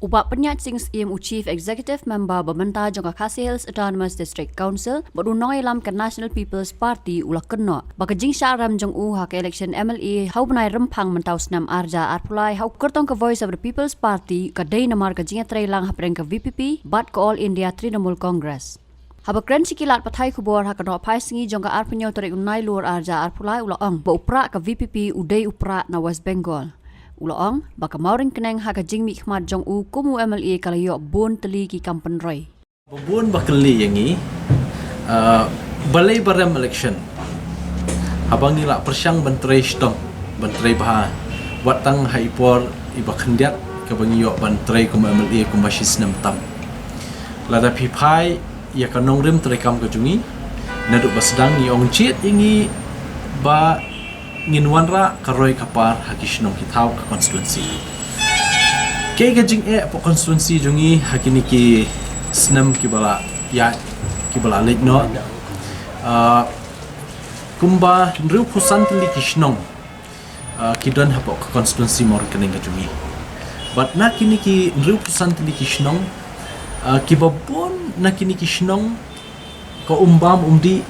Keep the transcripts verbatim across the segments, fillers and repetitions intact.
U Bah Pynïaid Sing Syiem, u Chief Executive Member ba mynta jong ka Khasi Hills Autonomous District Council bad u nongïalam ka National People's Party, u la kynnoh ba ka jingshah rem jong u ha ka election M L A ha u bnai Rymphang mynta u snem ar hajar arphew lai ha u kyrtong ka Voice of the People's Party ka dei namar ka jingïatreilang hapdeng ka V P P bad ka All India Trinamool Congress. Haba kren sha ki lad pathai khubor ha ka Nohphaisngi jong ka arphew hynñiew tarik u Nailur ar hajar arphew lai, u la ong ba u prah ka V P P u dei u prah na West Bengal. U la ong ba ka Mawryngkneng ha ka jingmihkhmat jong u kum u M L A ka la ïoh bun tylli ki kam pynroi. Ba bun ba kylli ïa ngi, ah, balei ba rem election haba ngi la pyrshang ban trei shitom, ban trei bha, wat tang ha i por iba khyndiat kaba ngi ïoh ban trei kum M L A kumba shi snem tam. Lada phi phai ïa ka nongrim treikam ka jong ngi, naduh ba sdang ngi ong jied ïa ngi ba ngin wanrah ka roi ka par ha ki shnong ki thaw ka constituency. Kaei ka jingeh hapoh constituency jong ngi ha kine ki snem kiba la ïaid, kiba la leit noh? Ah, kumba hynriewphew san tylli ki shnong, ah, ki don hapoh ka constituency Mawryngkneng ka jong ngi. Bad na kine ki hynriewphew san tylli ki shnong, ah, kiba bun na kine ki shnong ka um bam um dih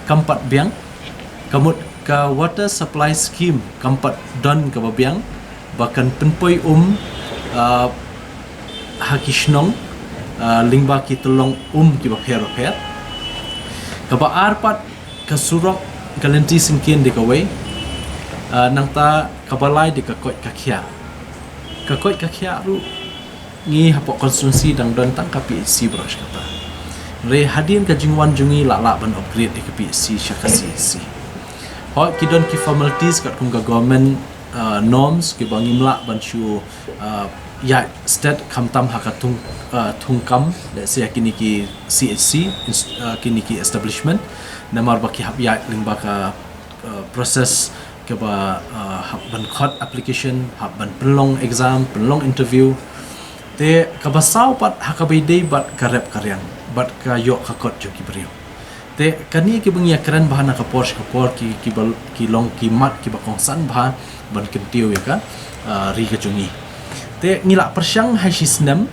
kam pat biang, ka mut ka water supply scheme kam pat don kaba biang ba kan pynpoi um, ah, ha ki shnong, ah, lyngba ki tyllong um kiba pher bapher. Kaba ar pat, ka surok, ka lynti syngkien dei kawei, ah, nangta kaba lai dei ka koit ka khiah. Ka koit ka khiah ruh ngi hapoh constituency dang don tang ka P H C baroh shi katta. Hynrei hadien ka jingwan jong ngi la lah ban upgrade ïa ka P H C sha ka C H C. Hooid, ki don ki formalities katkum ka government, ah, norms kiba ngim lah ban shu, ah, ïaid stet khamtam ha ka thung, ah, thungkam, let's say, ha kine ki C H C, ins-, ah, kine ki establishment, namar ba ki hap ïaid lyngba ka, ah, process kaba, ah, hap ban khot application, hap ban pynlong exam, pynlong interview. Te kaba saw pat ha kaba ïadei bad ka rep ka riang bad ka ïoh ka kot jong ki briew. Te kane kiba ngi ïakren bha na ka por sha ka por, ki, kiba, ki long ki mat kiba kongsan bha ban kyntiew ïa ka, ah, ri ka jong ngi. Te ngi la pyrshang ha shi snem,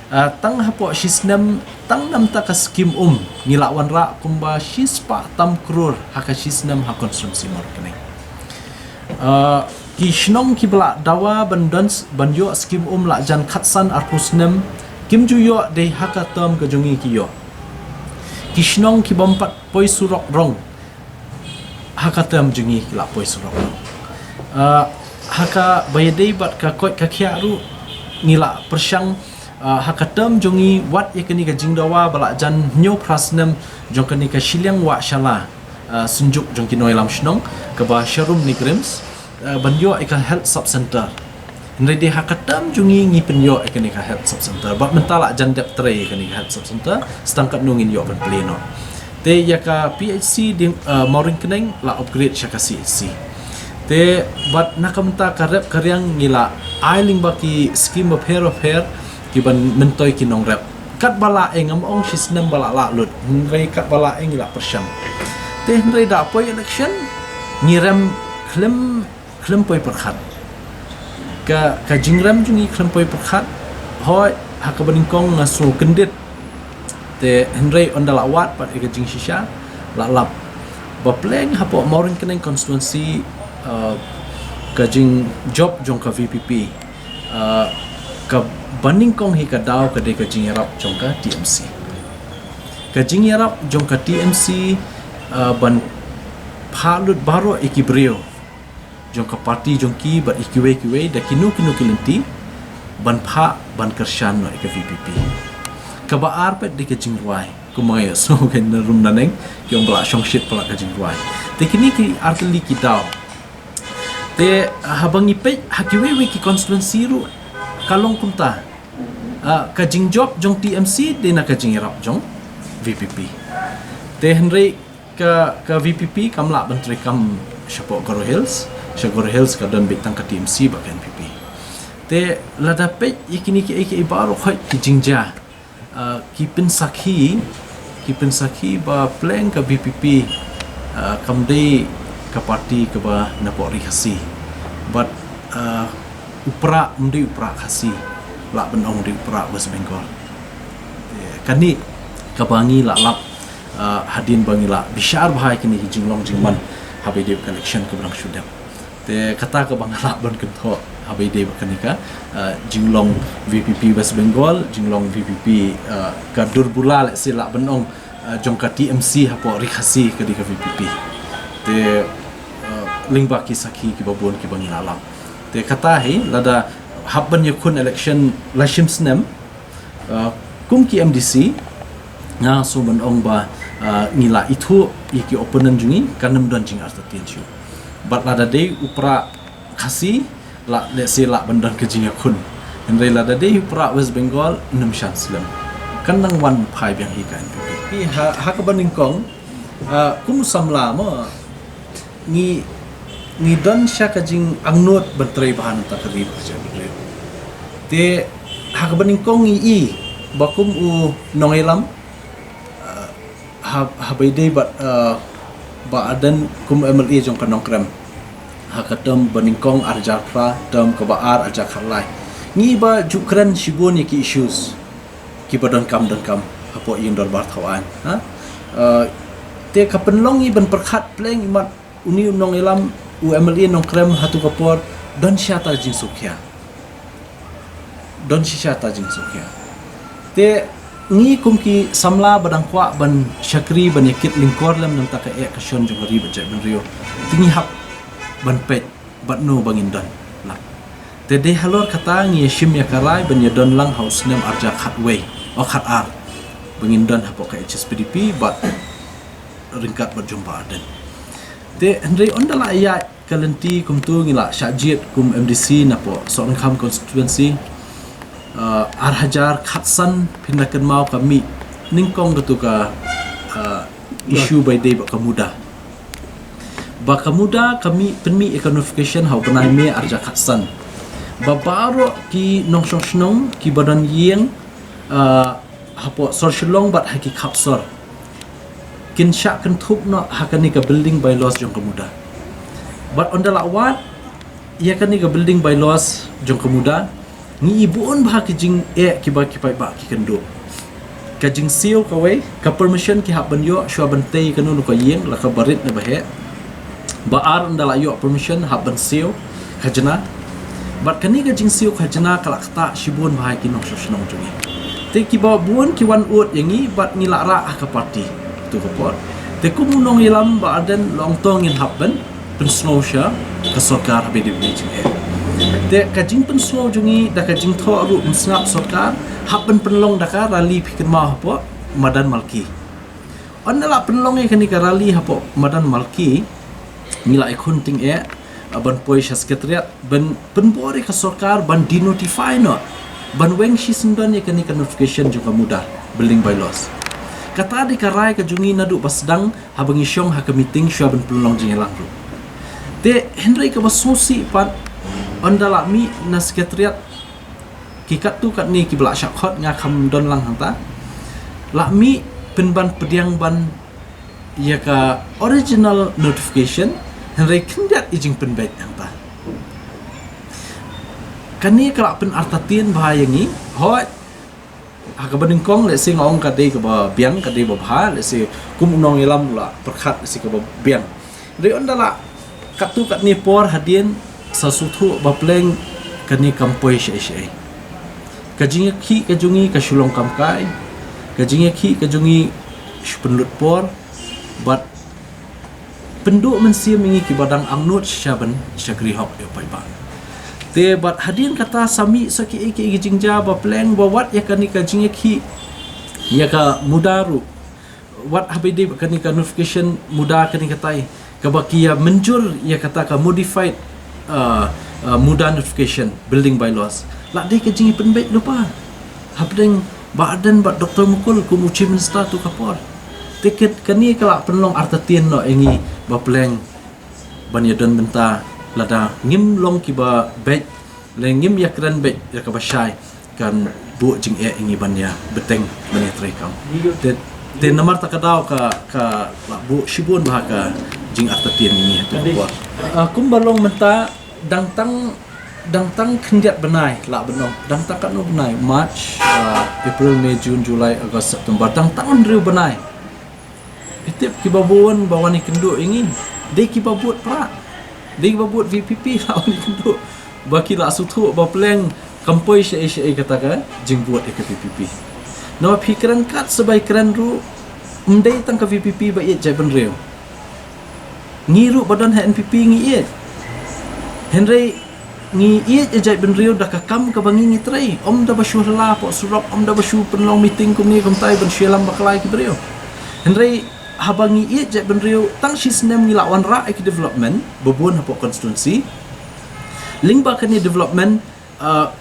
ah, tang hapoh shi snem, tang namar ka skim um ngi la wanrah kumba shispah tam klur ha ka shi snem ha constituency Mawryngkneng. Ah, ki shnong kiba la dawa ban don s-, ban ïoh skim um la jan khatsan arphew snem, kim ju ïoh dei ha ka term ka jong ngi ki ïoh. Ki shnong ki bym pat poi surok rong, ha ka term jong ngi ki la poi surok rong. Ah, ha kaba ïadei bad ka koit ka khiah ruh ngi la pyrshang, ah, ha ka term jong ngi wat ïa kane ka jingdawa ba la jan hynñiew phra snem jong kane ka shiliang wah shala, ah, synjuk jong ki nongïalam shnong kaba Sharum NEIGRIHMS, ah, ban ïoh ïa ka health sub center. Hynrei dei ha ka term jong ngi ngi pynïoh ïa kane ka health sub center. Bad mynta la jan dep trei ïa kane ka health sub center, sa tang katno ngin ïoh ban plie noh. Te ïa ka P H C dei, eh, Mawryngkneng la upgrade sha ka C H C. Te bad na ka bynta ka rep ka riang ngi la ai lyngba ki skim bapher bapher kiban myntoi ki nongrep. Katba la eng, ngam ong shi snem ba la lah lut. Hynrei katba la eng ngi la pyrshang. Te hynrei da poi election ngi rem khlem khlem poi pyrkhat. Ka, ka jingrem jong ngi khlem poi pyrkhat. Hooid, ha kaba nyngkong nga sngew kyndit. Te hynrei ynda la wad pat ïa ka jingshisha, la lap ba pleng hapoh Mawryngkneng constituency, eh, ka jingjop jong ka V P P, eh, kaba nyngkong hi ka daw ka dei ka jingïarap jong ka T M C. Ka jingïarap jong ka T M C, eh, ban phah lut baroh ïa ki briew jong ka party jong ki bad ïa kiwei kiwei da kino kino ki lynti ban phah ban kyrshan noh ïa ka V P P. Kaba ar pat dei ka jingrwai, kumba nga ïohsngew ka na rum na neng ki ong ba la shongshit palat ka jingrwai. Te kine ki ar tylli ki daw. Te haba ngi peit ha kiwei kiwei ki constituency ruh ka long kumta. Ah, ka jingjop jong T M C dei na ka jingïarap jong V P P. Te hynrei ka, ka V P P kam lah ban treikam shapoh Garo Hills, sha Garo Hills ka don beit tang ka T M C bad ka N P P. Te lada peit ïa kine kiei kiei baroh khoit ki jingjia, ah, ki pynsakhi, ki pynsakhi ba pleng ka V P P, ah, kam dei ka party kaba napoh ri Khasi. Bad, ah, u prah um dei u prah Khasi. lah ban ong dei u Prah West Bengal. Te kane kaba ngi lah lap, ah, hadien ba ngi lah bishar bha ïa kine ki jinglong jingman haba ïadei bad ka election kaba dang shu dep. Te kata kaba nga lah ban kynthoh haba ïadei bad kane ka, ah, jinglong VPP West Bengal, jinglong VPP, ah, ka dur bula, lehse lah ban ong, ah, jong ka TMC hapoh Ri Khasi ka dei ka VPP. Te, ah, lyngba ki sakhi kiba bun kiba ngi lah lap. Te kata hi lada hap ban ïakhun election la shim snem, ah, kum ki MDC, nga sngew ban ong ba, ah, ngi lah ithuh ïa ki opponent jong ngi, kan ym don jingartatien shuh. Bad lada dei u Prah Khasi, lah, lehse lah ban don ka jingïakhun. Hynrei lada dei u Prah West Bengal, ym shym slem. Kan nang wan phai biang hi ka NPP. Hi ha, ha kaba nyngkong, ah, kum u samla mo, ngi, ngi don sha ka jingangnud ban trei bha na ka ri bad ka jaitbynriew. Te ha kaba nyngkong ngi i ba kum u nongïalam, ah, ha, haba ïadei bad, ah, Bah Ardent kum u MLA jong ka Nongkrem ha ka term ba nyngkong arhajar phra, term kaba ar arhajar khatlai. Ngi ba ju kren shibun ïa ki issues kiba donkam donkam hapoh ïing dorbar thaw aiñ, ha? Ah, te ka pynlong ngi ban pyrkhat pleng imat une u nongïalam, u MLA Nongkrem ha tu ka por, don sha ta jingsngewkhia. Don shisha ta jingsngewkhia. Te ngi kum ki samla ba dang kwah ban shakri ban ïa kit lyngkor lem na ka ta ka eh ka shon jong ka ri bad jaitbynriew, te ngi hap ban peit bad no ba ngin don lang. Te dei halor kata ngi ïa shim ïa ka rai ban ïa don lang ha u snem arhajar khatwei, o khatar, ba ngin don hapoh ka HSPDP bad ryngkat bad jong Bah Ardent. Te hynrei ynda lah ïa ka lynti kumtu ngi lah shah jied kum MDC napoh Sohryngkham constituency, ah, arhajar khatsan phin da kynmaw ka mih nyngkong katu ka, ah, issue ba ïadei bad ka MUDA. Ba ka MUDA ka mih, pynmih ïa ka notification ha u bnai May arhajar khatsan. Ba baroh ki nongshong shnong kiba don ïing, ah, hapoh sor Shillong bad ha ki khap sor kin shah kynthup noh ha kane ka building bylaws jong ka MUDA. Bad ynda lah wad ïa kane ka building bylaws jong ka MUDA, ngi i bun bha ki jingeh kiba ki paidbah ki kynduh. Ka jingsiew kawei, ka permission ki hap ban ïoh shuwa ban tei kano kano ka ïing, la kaba rit ne ba heh. Ba ar, ynda lah ïoh permission hap ban siew khajna. Bad kane ka jingsiew khajna ka lah ktah shibun bha ïa ki nongshong shnong jong ngi. Te kiba bun ki wan ud ïa ngi bad ngi lah rah ha ka party tu ka por. Te kum u nongïalam Bah Ardent long tong ngin hap ban pynsngew sha ka sorkar haba ïadei bad kine ki jingeh. Te ka jingpynsngew jong ngi da ka jingthoh ruh ym sngap sorkar, hap ban pynlong da ka rally, phi kynmaw, hapoh Madan Malki. Ynda lah pynlong ïa kane ka rally hapoh Madan Malki, ngi lah ïakhun tyngeh, ah, ban poi sha secretariat ban pynbor ïa ka sorkar ban denotify noh, ban weng shisyndon ïa kane ka notification jong ka MUDA building bylaws. Kata dei ka rai ka jong ngi naduh ba sdang haba ngi shong ha ka meeting shuwa ban pynlong jingïalang ruh. Te hynrei kaba sngewsih pat, ynda lah mih na secretariat, ki katto katne kiba lah shah khot, nga kham don lang hangta, lah mih pynban pdiang ban ïa ka original notification, hynrei khyndiat i jingpynbeit hangta. Kane ka lah pynartatien bha ïa ngi. Hooid, ha kaba nyngkong, lehse nga ong ka dei kaba biang, ka dei ba bha, lehse kum u nongïalam lah pyrkhat lehse kaba biang. Hynrei ynda lah katto katne por hadien, sa sngewthuh ba pleng kane kam poi shaei shaei. Ka jingïakhih ka jong ngi ka shu long kam kai, ka jingïakhih ka jong ngi shu pynlut por, bad pynduh mynsiem ïa ngi kiba dang angnud shisha ban shakri hok ïa u paidbah. Te bad hadien kata sa mih sa kiei kiei ki jingjia ba pleng, ba wat ïa kane ka jingïakhih ïa ka MUDA ruh, wat haba ïadei bad kane ka notification MUDA kane katai, kaba ki ïa mynjur ïa kata ka modified, uh, uh, MUDA notification building bylaws, lah dei ka jingpynbeit lypa hapdeng Bah Ardent bad Doktor Mukul kum u Chief Minister tu ka por. Te ka, kane ka lah pynlong artatien noh ïa ngi ba pleng ban ïadon bynta, lada ngim long kiba beit, lane ngim ïakren beit ïa kaba shai, kan buh jingeh ïa ngi ban ïa bteng, ban ïatrei kam. Te, te namar ta ka daw ka, ka lah buh shibun bha ka jingartatien ïa ngi ha ka por. Ah, kumba long mynta, dang tang Dang tang khyndiat bnai lah ban ong. Dang tang katno bnai? March, uh, April, May, June, July, August, September. Dang tang hynriew bnai. Phi tip kiba bun ba wan ïakynduh ïa ngi dei kiba bud prah. Dei kiba bud VPP lah wan ïakynduh. Ba ki lah sngewthuh ba pleng kam poi shaei shaei kata ka jingvote ïa ka VPP. Namar phi kren kat sa ba kren ruh, ym dei tang ka VPP ba ïeit jaitbynriew. Ngi ruh ba don ha NPP ngi ïeit. Hynrei ngi ïeit ïa jaitbynriew da ka kam kaba ngi ngi trei. Ym da ba shu hla hapoh surok, ym da ba shu pynlong meeting kumne kumtai ban shu ïalam bakla ïa ki briew. Hynrei haba ngi ïeit jaitbynriew, tang shi snem ngi lah wanrah ïa ki development ba bun hapoh constituency. Lyngba kane development, uh,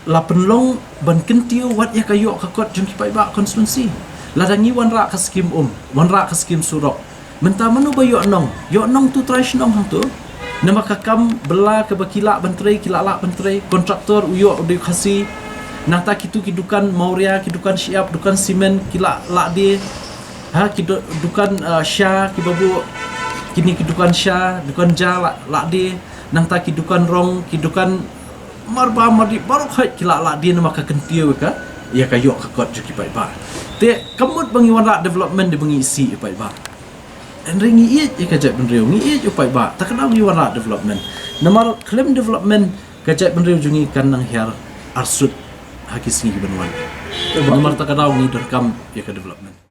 la pynlong ban kyntiew wat ïa ka ïoh ka kot jong ki paidbah constituency. Lada ngi wanrah ka skim um, wanrah ka skim surok, mynta mano ba ïoh nong? Ïoh nong tu trai shnong hangtu. Namar ka kam bylla kaba ki lah ban trei, ki lah lah ban trei. Kontraktor u ïoh u dei u Khasi. Nangta kitu ki dukan mawria, ki dukan shyiap, dukan simen, ki lah lah die. Ha, ki du-, dukan, uh, sha, kiba buh kine ki dukan sha, dukan ja lah, lah die. Nangta ki dukan rong, ki dukan marba mardi baroh khoit ki lah lah die namar ka kyntiew ïa ka, ïa ka ïoh ka kot jong ki paidbah. Te kam mut ba ngi wanrah development dei ba ngi isih ïa paidbah. Hynrei ngi ïeit ïa ka jaitbynriew, ngi ïeit ïa u paidbah, ta ka daw ngi wanrah development. Namar khlem development ka jaitbynriew jong ngi kan nang hiar arsut ha ki sngi ki ban wan. Namar ta ka daw ngi donkam ïa ka development.